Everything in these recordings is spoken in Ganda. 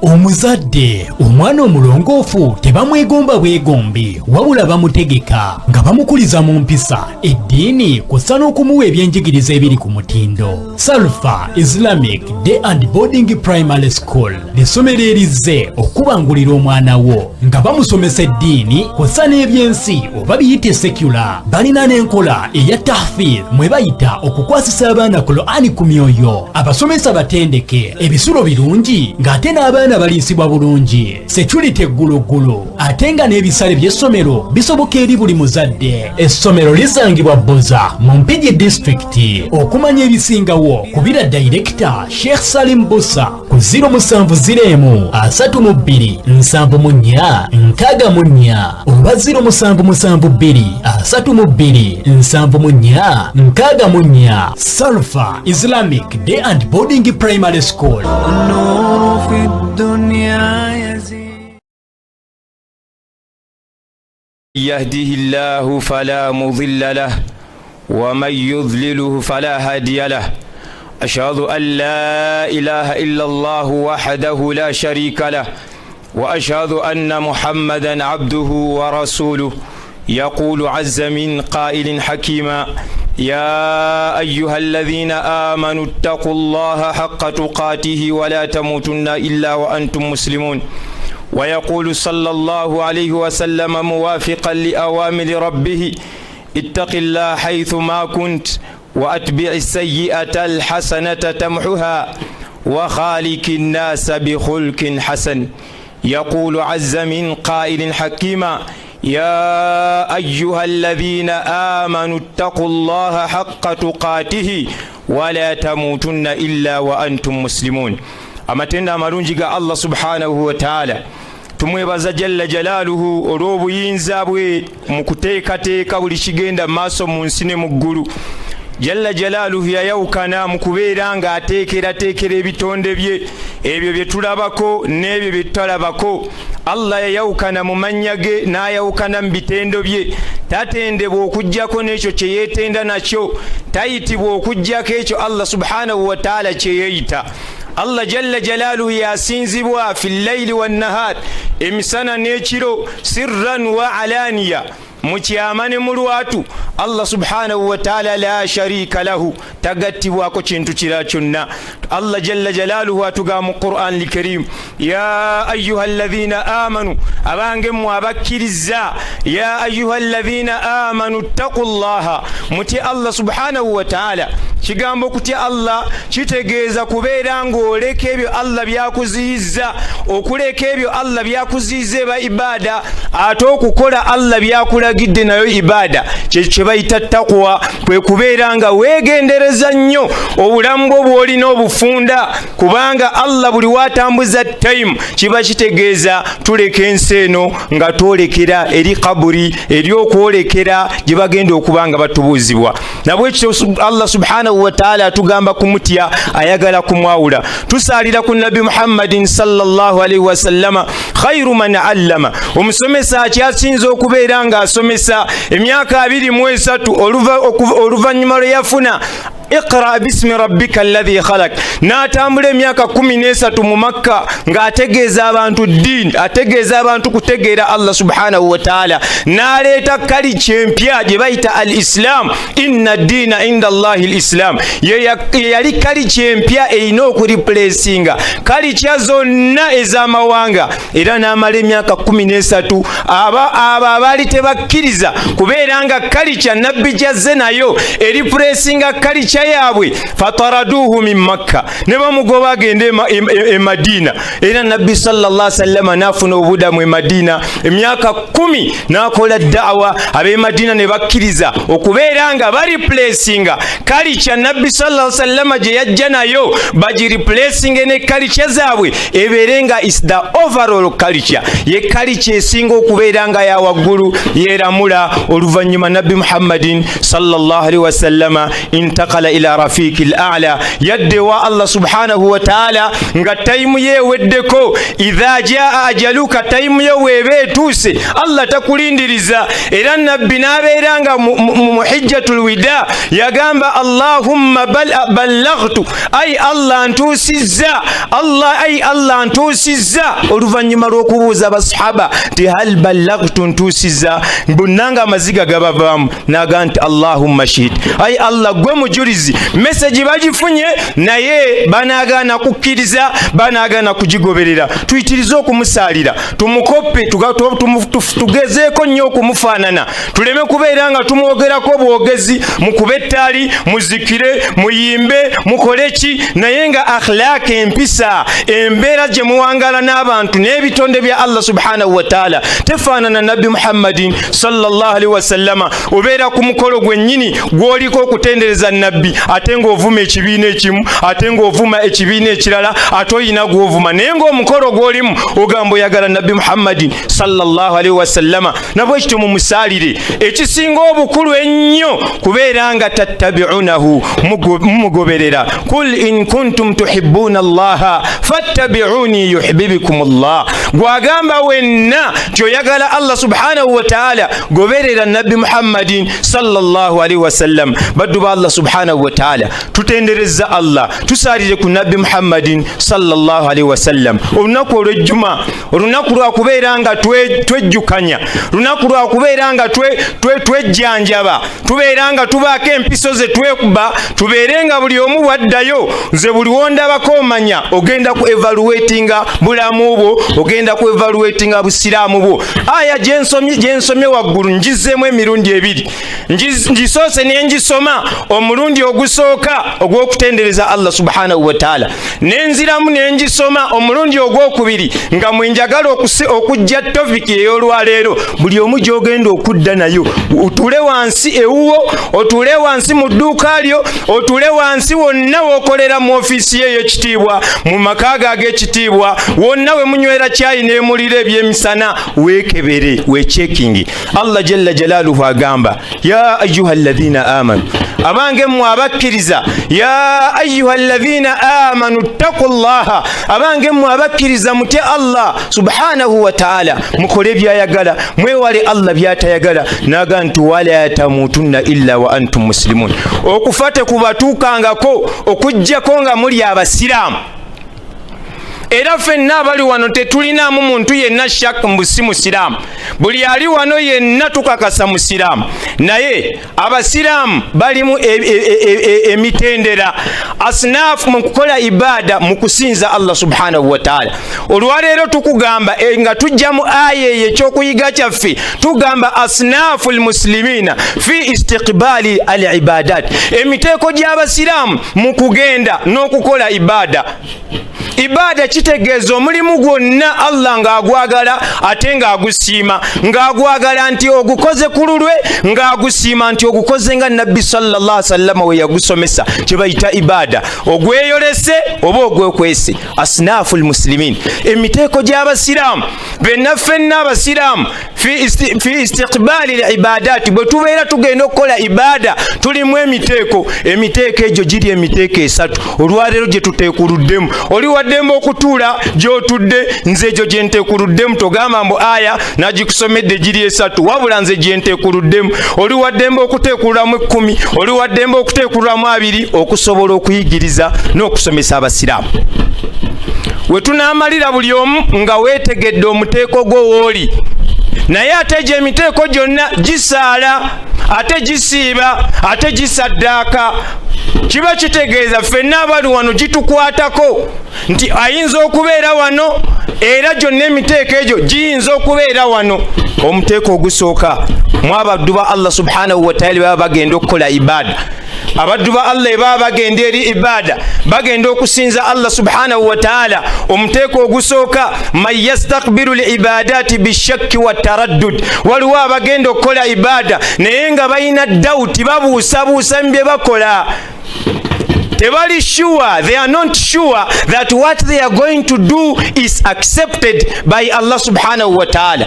Omuzadde omwana omulongoofu tebamwegomba bwegombi, wabula bamutegeka nga bamukuliza mu mpisa, eddiini, kw'ossa n'okumuwa ebyenjigiriza ebiri ku mutindo. Salfa Islamic Day and Boarding Primary School ly'essomero erizze okubangulira omwana wo nga bamusomesa eddiini kw'ossa n'ebyensi oba biyite secular. Balina n'enkola eya tahfidh mwe bayita okukwasisa abaana Qur'ani ku myoyo. Abasomesa batendeke, ebisulo birungi ng'ate n'abaana baliisibwa bulungi, security egguluggulu, ate nga n'ebisale by'essomero bisoboka eri buli muzadde. Essomero lisangibwa Bboza mu Mpigi Disitulikiti. Okumanya ebisingawo kubira Dayirekita Sheikh Salim Busa ku 070 32 74 64 oba 0772 32 74 64. Salfa Islamic Day and Boarding Primary School. النور في الدنيا يزيد. يهده الله فلا مضل له ومن يضلله فلا هادي له. أشهد أن لا إله إلا الله وحده لا شريك له، وأشهد أن محمدا عبده ورسوله. يقول عز من قائل حكيما: يا أيها الذين آمنوا اتقوا الله حق تقاته ولا تموتن إلا وأنتم مسلمون. ويقول صلى الله عليه وسلم موافقا لأوامر ربه: اتق الله حيث ما كنت، وأتبع السيئة الحسنة تمحها، وخالق الناس بخلق حسن. يقول عز من قائل حكيما: يا أيها الذين آمنوا اتقوا الله حق تقاته ولا تموتن إلا وأنتم مسلمون. Amatendo amalungi ga Allah subhanahu wataala. Tumwebaza jalla jalaaluhu olw'obuyinza bwe mu kuteekateeka buli kigenda mu maaso mu nsi ne mu ggulu. Jalla jalaaluhu yayawukana mu kubeera ng'ateekerateekera ebitonde bye, ebyo bye tulabako n'ebyo bye tutalabako. Allah yayawukana mu mannya ge, n'ayawukana mu bitendo bye. Tatendebwa okugjako n'ekyo kye yeetenda nakyo, tayitibwa okugjako ekyo Allah subhanahu wataala kye yeeyita. Allah jalla jalaaluhu yasinzibwa fi llaili wannahar, emisana n'ekiro, sirran wa alaniya, mu kyama ne mu lwatu. Allah subhanahu wataala la sharika lahu, tagattibwako kintu kira kyonna. Allah jalla jalaaluhu atugamba mu Quran lkarim: ya ayuha alladhina amanu, abange mmwe abakkiriza, ya ayuha alladhina amanu ttaqu llaha, mutye Allah subhanahu wataala. Kigambo kutya Allah kitegeeza kubeera ng'oleka ebyo Allah byakuziyiza. Okuleka ebyo Allah byakuziyiza eba ibaada, ate okukola Allah byakulagidde nayo ibaada. Kyekyo kye bayita takuwa, kwe kubeera nga weegendereza nnyo obulamu bwo bw'olina obufunda, kubanga Allah buli watambuza time kiba kitegeeza tuleka ensi eno nga twolekera eri kaburi, eri okwolekera gye bagenda okuba nga batubuuzibwa. Nabwekityo Allah subhanahu wataala atugamba kumutya, ayagala kumwawula. Tusaalira ku Nabbi Muhammadin sallallahu alaihi wasallama, khairu man allama, omusomesa akyasinza okubeera ng'asomesa emyaka 23 oluvannyuma lwe yafuna iqra bismi rabbika alladhi khalak, n'atambula emyaka 13 mu Makka ng'ategeeza abantu ddiini, ategeeza abantu kutegeera Allah subhanahu wataala, n'aleeta kalica empya gye bayita al islam. Inna ddiina inda Allahi l islam. Ye yali kalica empya erina okureplacinga kalica zonna ez'amawanga. Era n'amala emyaka 13. Aba abo abaali tebakkiriza kubeera nga kalica Nabbi gyazze nayo ereplacinga kalica yaabwe, fataraduhu min Makka, ne bamugoba agende e Madiina. Era Nabbi sallallahu sallama n'afuna obudamu e Madiina emyaka 10, n'akola daawa, ab'e Madiina ne bakkiriza okubeera nga bareplacinga kalica Nabbi sallallahu sallama gye yajja nayo, bagireplacinge ne kalica zaabwe, ebeere nga is the overall culture, ye kalica esinga okubeera nga ya waggulu, yeeramula. Oluvannyuma Nabbi Muhammadin sallallahu alaihi wasallama intakala. Wasala ila rafiki l ala, yadde wa Allah subhanahu wataala nga tayimu ye eweddeko. Idha jaa ajaluka, tayimu yo weeba etuuse, Allah takulindiriza. Era Nabbi n'abeera nga mu hijjatul wida yagamba, "Allahumma ballaghtu, ai Allah ntuusizza, Allah, ai Allah ntuusizza." Oluvannyuma lw'okubuuza abasahaba nti, "Hal ballaghtu, ntuusizza?" Bonna nga amaziga gabavaamu, naga nti, "Allahumma shhid, ai Allah gwe mujulizi." Message bagifunye, naye banagaana kukkiriza, banagaana kugigoberera. Tuyitirize okumusaalira, tumukoppe, tugezeeko nnyo okumufaanana, tuleme kubeera nga tumwogerako bwogezi. Mukube ettaali, muzikire, muyimbe, mukole ki, naye nga akhlaaka, empisa, embeera gye muwangala n'abantu n'ebitonde bya Allah subhanahu wataala tefaanana Nabbi Muhammadin sallallahu alaihi wasallama. Obeera ku mukolo gwennyini gw'oliko okutendereza Nabbi, ate ng'ovuma ekibiina ekimu, ate ng'ovuma ekibiina ekirala, ate oyina gw'ovuma, naye ng'omukolo gw'olimu ogamba oyagala Nabbi Muhammadin sallallahu alaihi wasallama. Nabwe kityo mumusaalire. Ekisinga obukulu ennyo kubeera nga tattabiunahu, mumugoberera. Kul in kuntum tuhibbuna Allaha fattabiuni yuhbibikum llah. Gwagamba wenna nti oyagala Allah subhanahu wataala, goberera Nabbi Muhammadin sallallahu alaihi wasallam. Baddu ba Allah subhanahu wataala, tutendereza Allah, tusaalire ku Nabbi Muhammadin sallallahu alaihi wasallam. Olunaku olwejjuma olunaku lwakubeera nga twejjukanya, lunaku lwakubeera nga twejjanjaba, tubeera nga tubaako empiso ze twekuba, tubeere nga buli omu bwaddayo. Nze buli wondabako omanya ogenda ku evaluatinga bulamu bwo, ogenda ku evaluatinga busiraamu bwo. Aya gyensomye waggulu ngizeemu emirundi ebiri. Ngisoose ne ngisoma omulundi ogusooka ogw'okutendereza Allah subhanahu wataala, nenziramu nengisoma omulundi ogwokubiri nga mwenjagala okujja topic ey'olwaleero. Buli omu gy'ogenda okudda nayo, otuule wansi ewuwo, otuule wansi mu dduuka lyo, otuule wansi wonna w'okolera, mu ofiisi ye ey'ekitiibwa, mu maka ge ag'ekitiibwa, wonna we munywera kyayi n'emuliro ebyemisana, weekebere, weecheckingi. Allah jalla jalaaluhu agamba, "Ya ayuha alladhina amanu," abange mmwe abakkiriza, "Ya ayuha alladhina amanu ttaku llaha," abange mmwe abakkiriza, mutye Allah subhanahu wa taala, mukole byayagala, mwewale Allah byatayagala. Naga nti, "Wala tamutunna illa wa antum muslimun," okufa tekubatuukangako okugjako nga muli abasiraamu. Era ffenna abali wano tetulinaamu muntu yenna shak mbu si musiraamu. Buli ali wano yenna tukakasa musiraamu, naye abasiraamu balimu emitendera, asnaafu, mu kukola ibaada, mu kusinza Allah subhanahu wataala. Olwaleero tukugamba nga tujja mu aya eyo, ekyokuyiga kyaffe tugamba asnaafu lmuslimina fi istiqbaali al ibadat, emiteeko gy'abasiraamu mu kugenda n'okukola ibaada. Ibaada kitegeeza omulimu gwonna Allah ng'agwagala ate ng'agusiima, ng'agwagala nti ogukoze ku lulwe, ng'agusiima nti ogukoze nga Nabbi sallallahu sallama we yagusomesa, kye bayita ibaada, ogweyolese oba ogwekwese. Asnaafu lmuslimin, emiteeko gy'abasiraamu benna, ffenna abasiraamu, fi istiqbaali libadati, bwe tubeera tugenda okukola ibaada tulimu emiteeko. Emiteeko egyo giri emiteeko esatu olwaleero gye tuteekuluddemu. Oli waddembe okutuula gy'otudde, nze egyo gye nteekuluddemu. Togamba mbu aya nagikusomedde giri esatu, wabula nze gye nteekuluddemu. Oli waddembe okuteekululamu 10, oli waddembe okuteekululamu 20, okusobola okuyigiriza n'okusomesa abasiraamu. We tunaamalira buli omu nga weetegedde omuteeko gwo wooli, naye ate egyo emiteeko gyonna gisaala, ate gisiiba, ate gisaddaaka. Kiba kitegeeza ffenna abali wano gitukwatako, nti ayinza okubeera wano era gyonna emiteeko egyo giyinza okubeera wano. Omuteeko ogusooka mu abaddu ba Allah subhanahu wataala baba bagenda okukola ibaada, abaddu ba Allah ebaba bagenda eri ibaada, bagenda okusinza Allah subhanahu wataala, omuteeko ogusooka, man yastakbiru libadati bishakki wataraddud. Waliwo abagenda okukola ibaada naye nga balina doubt, babuusabuusa mu bye bakola. Tebali sure, they are not sure that what they are going to do is accepted by Allah subhanahu wa ta'ala.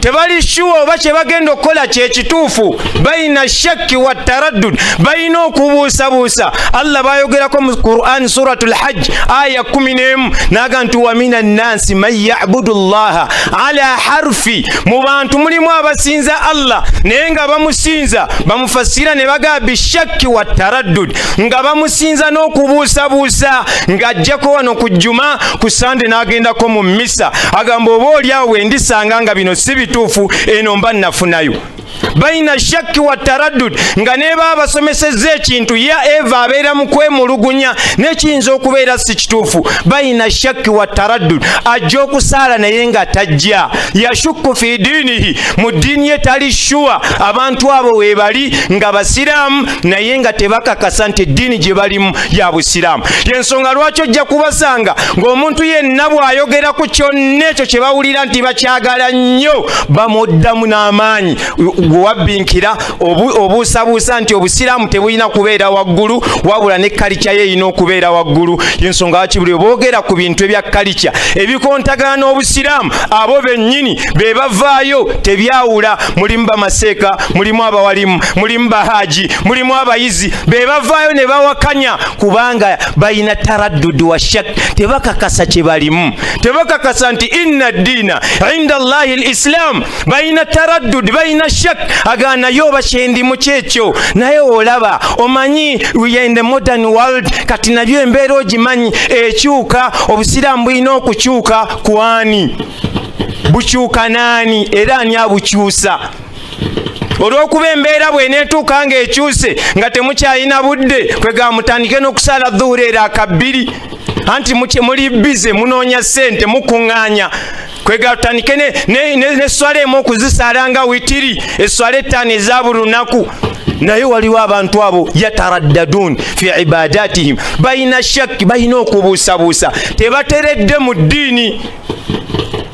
Tebali sure oba kye bagenda okukola kyekituufu. Balina shakki wa taraddud, balina okubuusabuusa. Allah bayogerako mu Quran Suratul Hajj aya 11 naga nti wa mina nnansi man yabudu llaha ala harfi. Mu bantu mulimu abasinza Allah naye nga bamusinza, bamufasira ne bagamba bishakki wa taraddud, nga bamusinza n'okubuusabuusa, ng'ajjako wano ku Juma, ku Sande n'agendako mu misa, agamba oba oli awo wendisanga nga bino si bituufu, eno mba nafunayo. Balina shakki wa taraddud, nga ne baba basomesezza ekintu ya eva abeera mu kwemulugunya nekiyinza okubeera si kituufu. Balina shakki wa taraddud, ajja okusaala naye nga tajja, yashukku fi diinihi, mu ddiini ye tali sure. Abantu abo weebali nga basiraamu naye nga tebakakasa nti eddiini gye balimu ya busiraamu. Yensonga lwaki ojja kubasanga ng'omuntu yenna bw'ayogera ku kyonna ekyo kye bawulira nti bakyagala nnyo, bamuddamu n'amaanyi. Gwewabbinkira obuusabuusa nti obusiraamu tebulina kubeera waggulu, wabula ne culture ye erina okubeera waggulu. Yensonga lwaki buli boogera ku bintu ebya culture ebikontagana n'obusiraamu, abo bennyini be bavaayo. Tebyawula, mulimu bamaseeka, mulimu abawalimu, mulimu bahaji, mulimu abayizi, be bavaayo ne bawakanya, kubanga balina taraddudu wa shak, tebakakasa kye balimu, tebakakasa nti inna ddiina inda llahi lislam. Balina taraddud, balina shak, agaa naye oba kyendimu kyekyo. Naye olaba omanyi we are in the modern world, kati nabyo embeera ogimanyi ekyuka. Obusiraamu bulina okukyuka kwani? Bukyuka naani era ani abukyusa? Olw'okuba embeera bw'eneetuuka ng'ekyuse nga temukyalina budde, kwegamba mutandike n'okusaala dhuhura era akabbiri, anti muli busy munoonya ssente, mukuŋŋaanya, kwegamba tutandike neswala emu okuzisaala nga witiri, eswala 5 eza buli lunaku. Naye waliwo abantu abo yataraddadun fi ibadatihim, balina shakki, balina okubuusabuusa, tebateredde mu ddiini.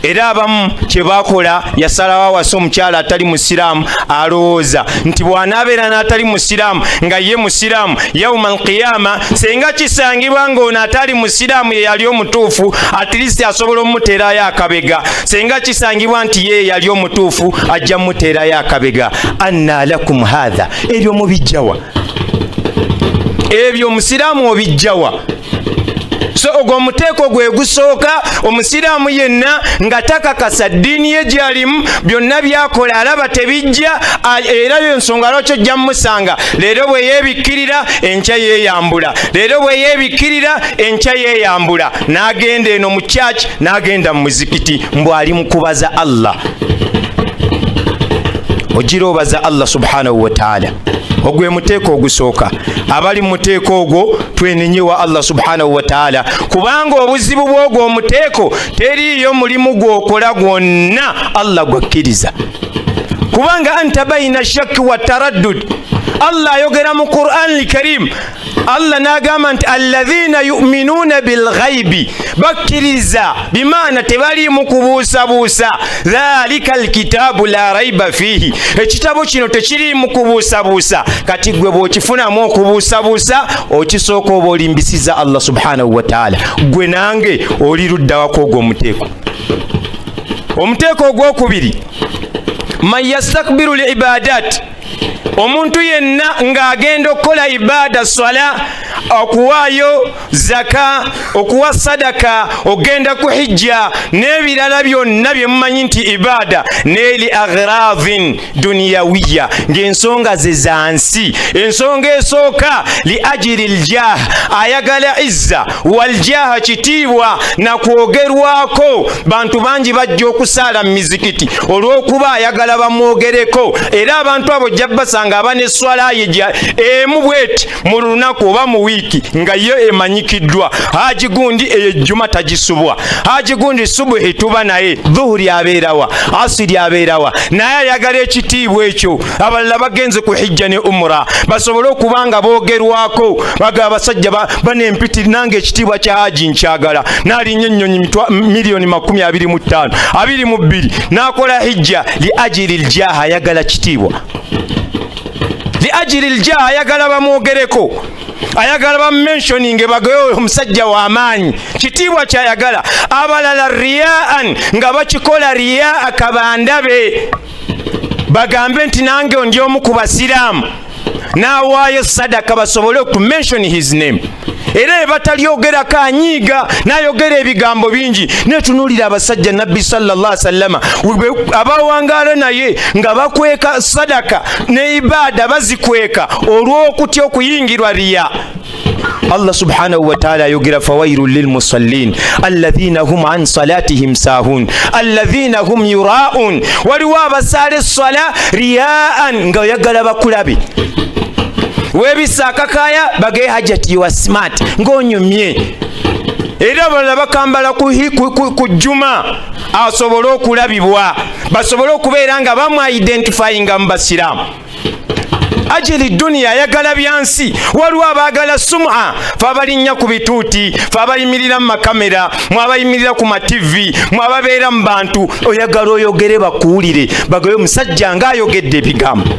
Era abamu kye bakola, yasalawo awasa omukyala atali musiraamu, alowooza nti bw'anaabeera n'atali musiraamu nga ye musiraamu, yauma alqiyama senga kisangibwa ng'ono atali musiraamu ye yali omutuufu, at least asobola omuteerayo akabega. Senga kisangibwa nti ye yali omutuufu, ajja muteerayo akabega. Anna lakum hatha, ebyo mubijjawa? Ebyo omusiraamu obijjawa? So ogwo omuteeko gwe gusooka. Omusiraamu yenna nga takakasa ddiini ye gy'alimu, byonna byakola alaba tebijja. Era yo ensonga lwaki ojja mumusanga leero bwe yeebikkirira, enkya yeeyambula, leero bwe yeebikkirira, enkya yeeyambula, n'agenda eno mu church, n'agenda mu muzikiti, mbw ali mu kubaza Allah. Ogira obaza Allah subhanahu wataala. Ogwe muteeko ogusooka. Abali mu muteeko ogwo, twenenyewa Allah subhanahu wataala, kubanga obuzibu bw'ogwo omuteeko, teriiyo mulimu gwokola gwonna Allah gwakkiriza, kubanga anta baina shakki wa taraddud. Allah ayogera mu Quran lkarim, Allah n'agamba nti alladhina yuminuuna bilghaibi, bakkiriza, bimaana tebaliimu kubuusabuusa. Dhalika alkitaabu la raiba fiihi, ekitabo kino tekiriimu kubuusabuusa. Kati gwe bw'okifunamu okubuusabuusa, okisooka oba olimbisiza Allah subhanahu wataala. Gwe nange oli luddawako ogwo omuteeko? Omuteeko ogwokubiri, man yastakbiru libadat, omuntu yenna ng'agenda okukola ibaada, swala, okuwaayo zaka, okuwa sadaka, ogenda ku hijja n'ebirala byonna bye mumanyi nti ibaada, n'eri aghradhin duniyawiya, ng'ensonga ze za nsi. Ensonga esooka, li ajiri ljah, ayagala izza waljaha, kitiibwa nakwogerwako. Bantu bangi bajja okusaala mu mizikiti olw'okuba ayagala bamwogereko. Era abantu abo ojja basanga aba neswala ye emu bweti mu lunaku oba mu wiiki nga yo emanyikiddwa. Haji gundi eyo ejjuma tagisubwa, haji gundi subuhi tuba naye, dhuhuri abeerawa, asiri abeerawa, naye ayagala ekitiibwa ekyo. Abalala bagenze ku hijja ne umura basobole okuba nga boogerwako, baga abasajja bana empitiri, nange ekitiibwa kya haji nkyagala, nalinnya ennyonyi miliyoni 25, 22, n'akola hijja li ajiri ljaha, ayagala kitiibwa, li ajiri ljaha, ayagala bamwogereko. Ayagala bamentioninge, bagaye oyo omusajja w'amaanyi, kitiibwa kyayagala. Abalala riyaan, nga bakikola riyaa, kabandabe bagambe nti nange ndi omu ku basiraamu, n'awaayo sadaka basobole okumention his name. Era ebatalyogerako anyiiga, n'ayogera ebigambo bingi. Netunuulira abasajja Nabbi sallallahu sallama abawangaala naye nga bakweka sadaka ne ibaada, bazikweka olw'okutya okuyingirwa riya. Allah subhanahu wataala ayogera, fawailu lilmusallin alladhina hum an salatihim sahun alladhina hum yuraun. Waliwo abasaala esswala riyaan, nga oyagala bakulabe, webisa akakaya bagaye hajati wa smart ng'onyumye. Era abalala bakambala ku jjuma asobole okulabibwa, basobole okubeera nga bamu-identifyinga mu basiraamu. Ajili duniya, ayagala byansi. Waliwo abaagala suma, fe abalinnya ku bituuti, fe abayimirira mu makamera, mwabayimirira ku mativi, mwababeera mu bantu, oyagala oyogere bakuwulire, bagaye omusajja ng'ayogedde ebigambo.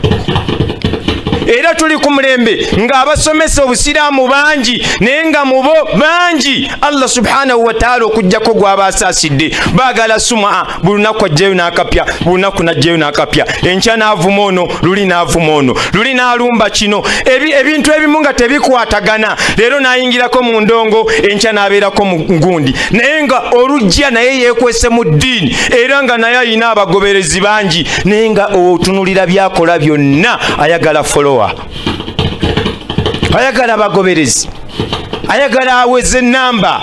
Era tuli ku mulembe ng'abasomesa obusiraamu bangi, naye nga mubo bangi Allah subhanahu wataala okugjako gw'aba asaasidde, baagala suma. Buli lunaku ajjayo n'akapya, buli lunaku n'ajjayo n'akapya, enkya n'avuma ono, luli n'avuma ono, luli n'alumba kino. Ebintu ebimu nga tebikwatagana. Leero n'ayingirako mu ndongo, enkya n'abeerako mu gundi, naye nga olujja naye yeekwese mu ddiini, era nga naye ayina abagoberezi bangi, naye nga otunulira byakola byonna, ayagala follower, ayagala abagoberezi, ayagala aweze enamba.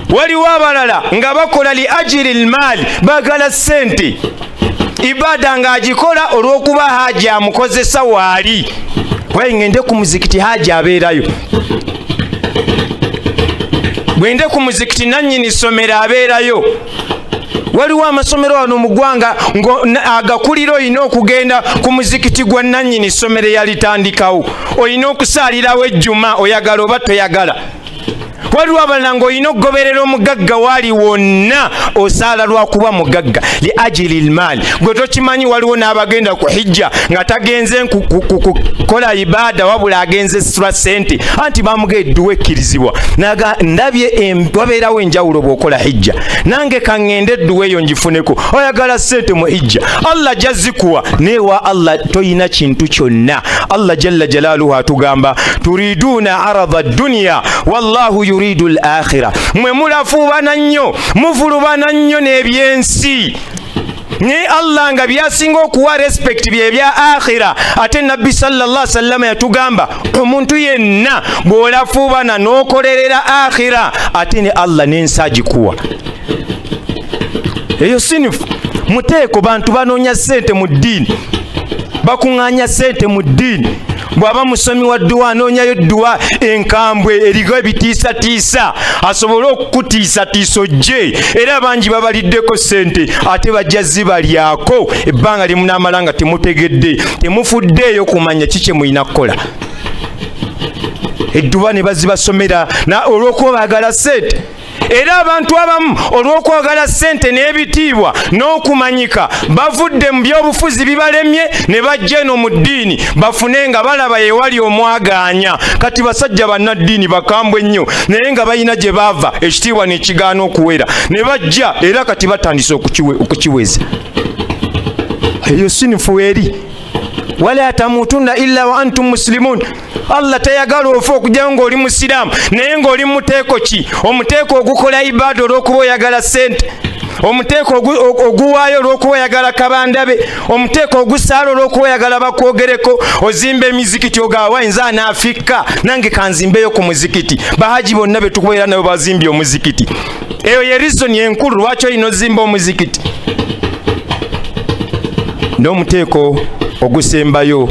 Waliwo abalala nga bakola li ajiri lmaali, baagala ssente. Ibaada ng'agikola olw'okuba haji amukozesa waali, wayi ngende ku muzikiti haji abeerayo, bwende ku muzikiti nannyini ssomero abeerayo. Waliwo amasomero wano mu ggwanga agakulira olina okugenda ku muzikiti gwa nannyini ssomero eyalitandikawo, olina okusaalirawo ejjuma, oyagala oba toyagala. Waliwo abalala ng'olina okugoberera omugagga waali wonna, osaala lwakuba mugagga, li ajili lmaali. Gwe tokimanyi, waliwo n'abagenda ku hijja nga tagenze kukola ibaada, wabula agenze sula sente, anti bamuga edduwa ekkirizibwa. Naga ndabye wabeerawo enjawulo bw'okola hijja, nange kaŋŋende edduwa eyo ngifuneko. Oyagala sente mu hijja, Allah jazikuwa, newa Allah toyina kintu kyonna. Allah jalla jalaaluhu atugamba, turiduuna arada dduniya wallahu yuridu l akhira. Mwe mulafuubana nnyo, muvulubana nnyo n'ebyensi, naye Allah nga byasinga okuwa respect byebya akhira. Ate Nabbi sallallahu sallama yatugamba, omuntu yenna bw'olafuubana n'okolerera akhira, ate ne Allah n'ensi agikuwa. Eyo sinifu muteeko. Bantu banoonya ssente mu ddiini, bakuŋŋaanya ssente mu ddiini. Bw'aba musomi wa dduwa, anoonyayo dduwa enkambwe eriko ebitiisatiisa asobole okukutiisatiisa ojje. Era bangi babaliddeko ssente, ate bajja zibalyako ebbanga limunaamala nga temutegedde, temufuddeeyo kumanya ki kye mulina kukola. Edduwa ne bazibasomera olw'okuba baagala ssente. Era abantu abamu olw'okwagala ssente n'ebitiibwa n'okumanyika, bavudde mu byobufuzi bibalemye ne bajja eno mu ddiini bafune, nga balaba yewali omwagaanya. Kati basajja bannaddiini bakambwe nnyo, naye nga balina gye baava, ekitiibwa nekigaana okuwera, ne bajja, era kati batandise okukiweza. Eyo sinifu eri. Wala tamutunna illa wa antum muslimun. Allah tayagala ofe okujjayo ng'oli musiraamu, naye ng'oli muteeko ki? Omuteeko ogukola ibaada olw'okuba oyagala ssente, omuteeko oguwaayo olw'okuba oyagala kabandabe, omuteeko ogusaala olw'okuba oyagala bakwogereko, ozimba emizikiti ogawa nze anaafikka nange kanzimbeyo ku muzikiti, bahaji bonna betukubeera nabo bazimbye omuzikiti. Eyo ye reason enkulu lwaki olina ozimba omuzikiti. N'omuteeko ogusembayo,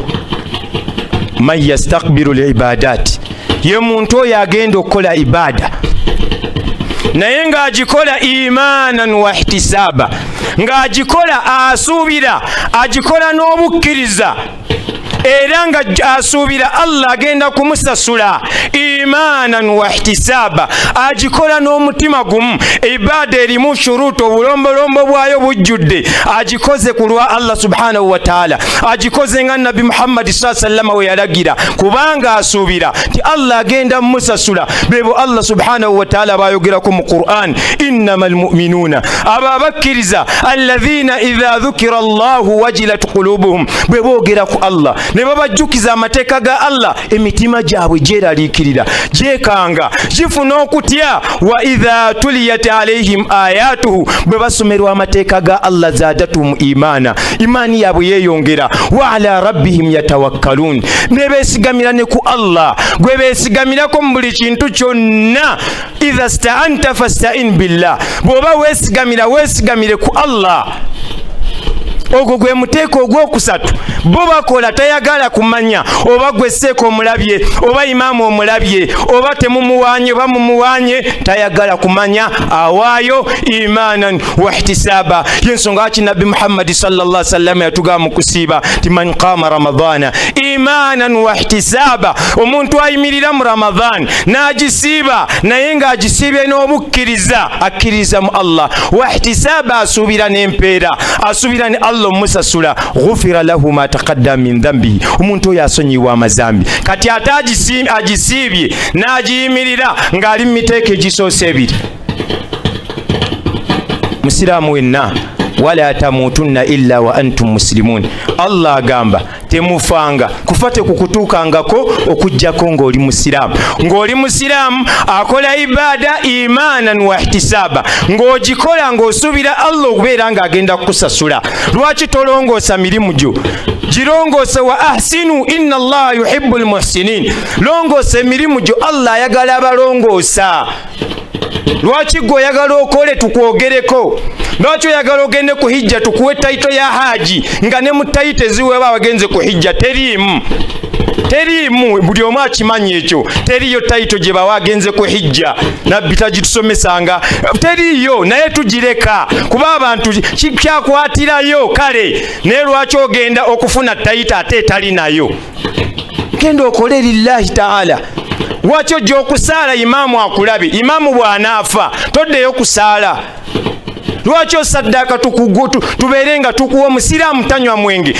man yastakbiru libadat, ye muntu oyo agenda okukola ibaada naye ng'agikola imaanan wa ihtisaaba, ng'agikola asuubira, agikola n'obukkiriza. Era nga asuubira Allah agenda kumusasula imaanan wa ihtisaaba, agikola n'omutima gumu. Ibaada erimu shuruutu, obulombolombo bwayo bujjudde, agikoze ku lwa Allah subhanahu wa taala, agikoze nga Nabbi Muhammadi saa sallama we yalagira, kubanga asuubira nti Allah agenda mumusasula. Bebo Allah subhanahu wa taala bayogerako mu Quran, innama almuminuuna, abo abakkiriza, alladhina idha dhukira Allahu wajilat qulubuhum, bwe boogera ku Allah ne babajjukiza amateeka ga Allah, emitima gyabwe gyeraliikirira, gyekanga, gifuna okutya. Wa idha tuliyat alaihim ayatuhu, bwe basomerwa amateeka ga Allah, zadatuhum imaana, imaani yaabwe yeeyongera. Wa ala rabbihim yatawakkalun, ne beesigamira ne ku Allah, gwe beesigamirako mu buli kintu kyonna. Idha staanta fastain billah, bw'oba weesigamira weesigamire ku Allah. Ogwo gwe muteeko ogwokusatu. Bo bakola, tayagala kumanya oba gwe seeka omulabye, oba imaamu omulabye, oba temumuwanye, oba mumuwanye, tayagala kumanya, awaayo imaanan wa ihtisaaba. Yensonga ki Nabbi Muhammadi sallallahu sallam yatugamba mu kusiiba ti man qama ramadana imaanan wa ihtisaaba, omuntu ayimirira mu Ramadhan n'agisiiba naye ng'agisiibye n'obukkiriza, akkiriza mu Allah, wa ihtisaaba, asuubira n'empeera, asuubira ne Allah omusasula, ghufira lahu ma taqaddama min dhambihi, omuntu oyo asonyiwa amazambi. Kati ate agisiibye n'agiyimirira ng'ali mu miteeko egisoose ebiri. Musiraamu wenna, wala tamutunna illa wa antum muslimun, Allah agamba temufanga, kufa tekukutuukangako okuggyako ng'oli musiraamu. Ng'oli musiraamu akola ibaada imaanan wa ihtisaaba, ng'ogikola ng'osuubira Allah okubeera ng'agenda kukusasula. Lwaki tolongoosa mirimu gyo? Girongoose. Wa ahsinu inna Allaha yuhibbu lmuhsinin, longoosa emirimu gyo, Allah ayagala abalongoosa. Lwaki gwe oyagala okole tukwogereko? Lwaki oyagala ogende ku hijja tukuwe tayito ya haaji, nga ne mu tayito eziweebwa abagenze ku hijja teriimu? Teriimu, buli omu akimanyi ekyo. Teriiyo tayito gye bawa agenze ku hijja, Nabbi tagitusomesanga, teriiyo, naye tugireka kuba abantu kyakwatirayo kale. Naye lwaki ogenda okufuna tayito ate etali nayo? Genda okole lillahi taala. Lwaki ojja okusaala imaamu akulabe? Imaamu bw'anaafa toddeyo kusaala. Lwaki osaddaaka tubeere nga tukuwa? Omusiraamu tanywa mwenge,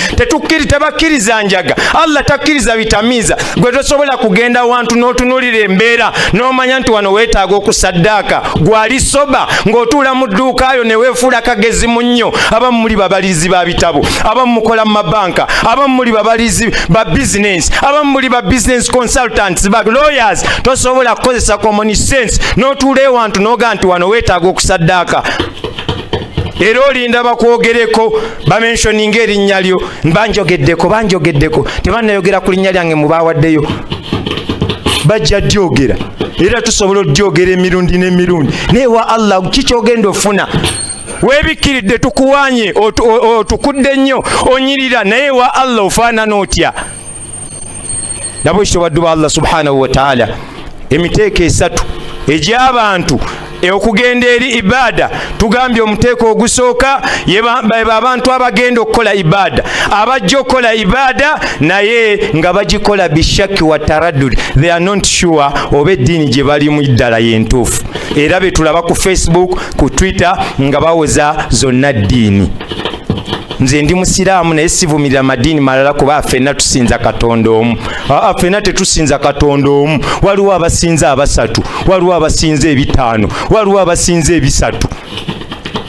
tebakkiriza njaga, Allah takkiriza bitamiiza. Gwe tosobola kugenda wantu n'otunulira embeera n'omanya nti wano weetaaga okusaddaaka. Gwali soba ng'otuula mu dduukaayo ne weefuula kagezi mu nnyo. Abamu muli babalizi ba bitabo, abamu mukola mu mabanka, abamu muli babalizi ba bizinensi, abamu muli ba business consultants, ba lawyers. Tosobola kukozesa common sense n'otuula ewantu n'ogaa nti wano weetaaga okusaddaaka, era olinda bakwogereko, bamentioninga erinnya lyo. Banjogeddeko, banjogeddeko, tebannayogera ku linnya lyange mu bawaddeyo, bajja dyogera. Era tusobola odyogera emirundi n'emirundi, naye wa Allah kikyogenda ofuna? Weebikkiridde, tukuwanye, otukudde nnyo, onyirira, naye wa Allah ofaanana otya? Nabo ekyo baddu ba Allah subhanahu wa taala. Emiteeko esatu egy'abantu okugenda eri ibaada, tugambye omuteeko ogusooka beba abantu abagenda okukola ibaada, abajja okukola ibaada naye nga bagikola bishaki wa taraddud, they are not sure oba eddiini gye balimu ddala yentuufu. Era betulaba ku Facebook, ku Twitter nga bawoza zonna ddiini. Nze ndi musiraamu naye sivumirira madiini malala, kuba ffenna tusinza Katonda omu. Aa, ffenna tetusinza Katonda omu. Waliwo abasinza abasatu, waliwo abasinza ebitaano, waliwo abasinza ebisatu.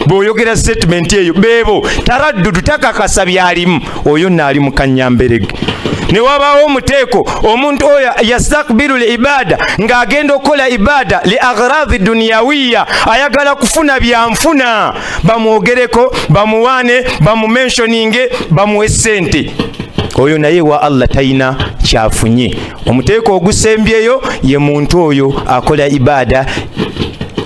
Bw'oyogera statement eyo, beebo taraddudu, takakasa byalimu, oyo nno ali mu kanyamberege. Ne wabaawo omuteeko omuntu oyo yastakbiru l ibaada, ng'agenda okukola ibaada li aghradi duniyawiya, ayagala kufuna byanfuna, bamwogereko, bamuwaane, bamumentioninge, bamuwe ssente. Oyo naye wa Allah talina kyafunye. Omuteeko ogusembyeyo ye muntu oyo akola ibaada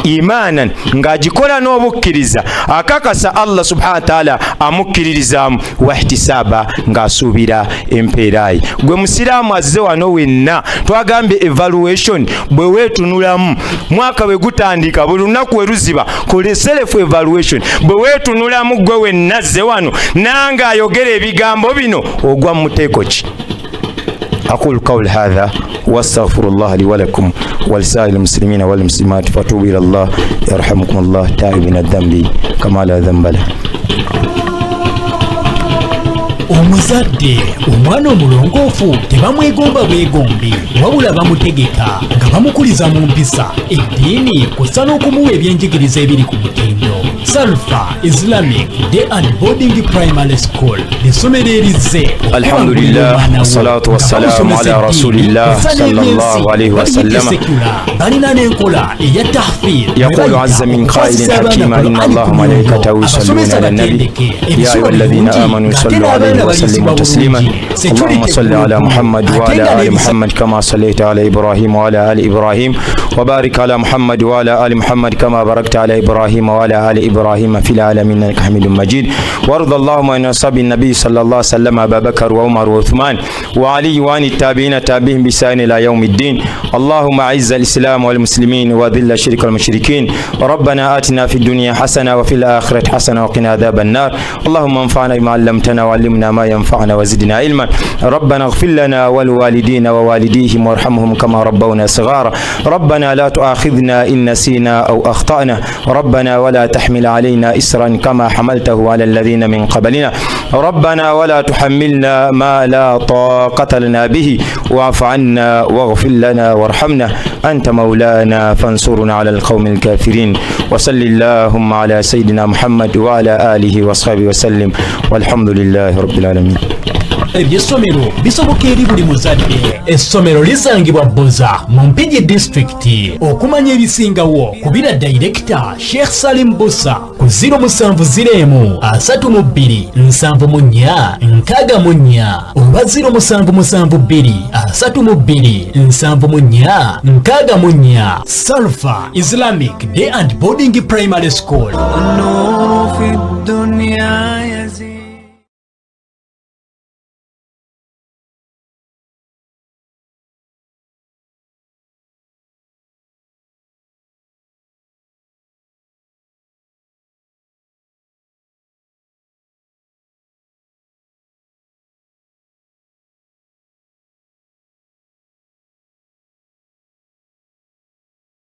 imaanan, ng'agikola n'obukkiriza, akakasa Allah subhana wataala amukkiririzaamu, wahtisaaba, ng'asuubira empeeraye. Gwe musiraamu azze wano wenna, twagambye evaluation. Bwe weetunulamu mwaka bwe gutandika, buli lunaku we luziba, kole self evaluation. Bwe weetunulamu gwe wenna azze wano nange ayogera ebigambo bino, ogwa mu muteeko ki? Aqulu qawli hadha wastaghfiru llah li walakum walisairi lmuslimina walmuslimat fatubu ila llah yarhamukum llah taibina dhambi kama la dhamba lah. Omuzadde omwana omulongoofu tebamwegomba bwegombi, wabula bamutegeka nga bamukuliza mu mpisa, eddiini kw'ossa n'okumuwa ebyenjigiriza ebiri ku mutindo. Salfa Islamic Day and Boarding Primary School, essomero erizze. Alhamdulillah, wassalatu wassalamu ala rasulillah sallallahu alayhi wasallam. Balina n'enkola eya tahfidh. يقول عز من قائل حكيما إن الله وملائكته يصلون على النبي يا أيها الذين آمنوا صلوا عليه وسلموا تسليما اللهم صل على محمد وعلى آل محمد كما صليت على إبراهيم وعلى آل إبراهيم وبارك على محمد وعلى آل محمد كما باركت على إبراهيم وعلى آل إبراهيم في العالمين إنك حميد مجيد وارض اللهم عن أصحاب النبي صلى الله عليه وسلم أبا بكر وعمر وعثمان وعلي وعن التابعين تابعهم بإحسان إلى يوم الدين اللهم أعز الإسلام والمسلمين وأذل الشرك والمشركين ربنا آتنا في الدنيا حسنة وفي الآخرة حسنة وقنا عذاب النار اللهم انفعنا بما علمتنا وعلمنا ما ينفعنا وزدنا علما ربنا اغفر لنا ولوالدينا ووالديهم وارحمهم كما ربونا صغارا ربنا لا تؤاخذنا إن نسينا أو أخطأنا ربنا ولا تحمل علينا إسرا كما حملته على الذين من قبلنا ربنا ولا تحملنا ما لا طاقة لنا به واعف عنا واغفر لنا وارحمنا أنت مولانا فانصرنا على القوم الكافرين وصل اللهم على سيدنا محمد وعلى آله وصحبه وسلم والحمد لله رب العالمين. Ebyessomero bisoboka eri buli muzadde. Essomero lisangibwa Bboza mu Mpigi Disitulikiti. Okumanya ebisingawo kubira Dayirekita Sheikh Salim Busa ku 070 32 74 64 oba 0772 32 74 64. Salfa Islamic Day and Boarding Primary School. النور في الدنيا يزيد.